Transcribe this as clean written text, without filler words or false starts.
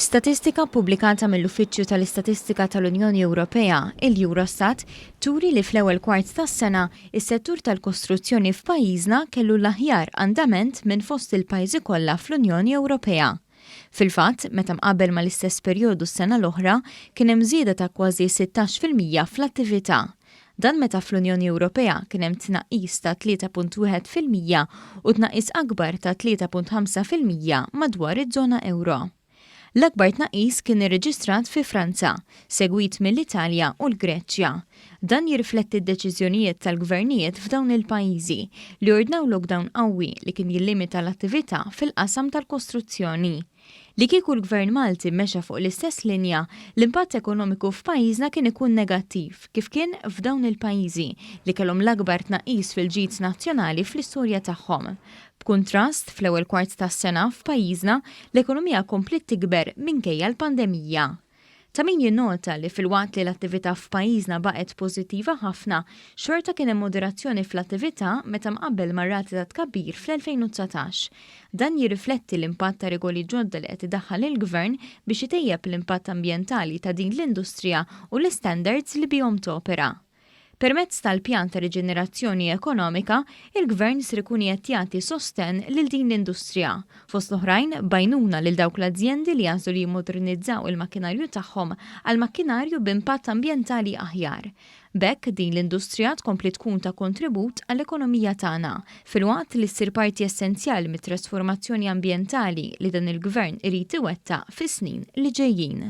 Statistika ppubblikata mill-Uffiċċju tal-Istatistika tal-Unjoni Ewropea, il-Eurostat, turi li fl-ewwel kwart tas-sena, is-settur tal-kostruzzjoni f'pajjiżna kellu l-aħjar andament minn fost il-pajjiżi kollha fl-Unjoni Ewropea. Fil-fatt, meta mqabbel mal-istess perjodu s-sena l-oħra, kien hemm żieda ta' kważi 16% fl-attività. Dan meta fl-Unjoni Ewropea kien hemm tnaqqis ta' 3.1% u tnaqqis akbar ta' 3.5% madwar iż-żona ewro. L-akbar tnaqqis kien irreġistrat fi Franza, segwit mill-Italja u l-Greċja. Dan jirrifletti d-deċiżjonijiet tal-gvernijiet f'dawn il-pajjiżi li ordnaw lockdown qawwi li kien jillimita l-attività fil-qasam tal-kostruzzjoni. Li kieku l-Gvern Malti mexa fuq l-istess linja, l-impatt ekonomiku f'pajjiżna kien ikun negattiv, kif kien f'dawn il-pajjiżi li kellhom l-akbar tnaqqis fil-ġid nazzjonali fl-istorja tagħhom. B'kuntrast, fl-ewwel kwart tas-sena, f'pajjiżna, l-ekonomija kompliet tikber minkejja l-pandemija. Ta' min jinnota li filwaqt li l-attività f'pajjiżna baqgħet pożittiva ħafna, xorta kien hemm moderazzjoni fl-attività meta mqabbel mar-rati ta' tkabbir fl-2019. Dan jirrifletti l-impatt ta' regoli ġodda li qed idaħħal il-Gvern biex itejjeb l-impatt ambjentali ta' din l-industrija u l-istandards li bihom topera. Permezz tal-pjan ta' riġenerazzjoni ekonomika, il-Gvern ser ikun qiegħed jagħti sostenn lil din l-industrija, fost l-oħrajn b'għajnuna lil dawk l-azjendi li jagħżlu li jimmodernizzaw il-makkinarju tagħhom għal makkinarju b'impatt ambjentali aħjar. B'hekk din l-industrija tkompli tkun ta' kontribut għall-ekonomija tagħna, filwaqt li ssir parti essenzjali mit-trasformazzjoni ambjentali li dan il-Gvern irid iwettaq fis-snin li ġejjin.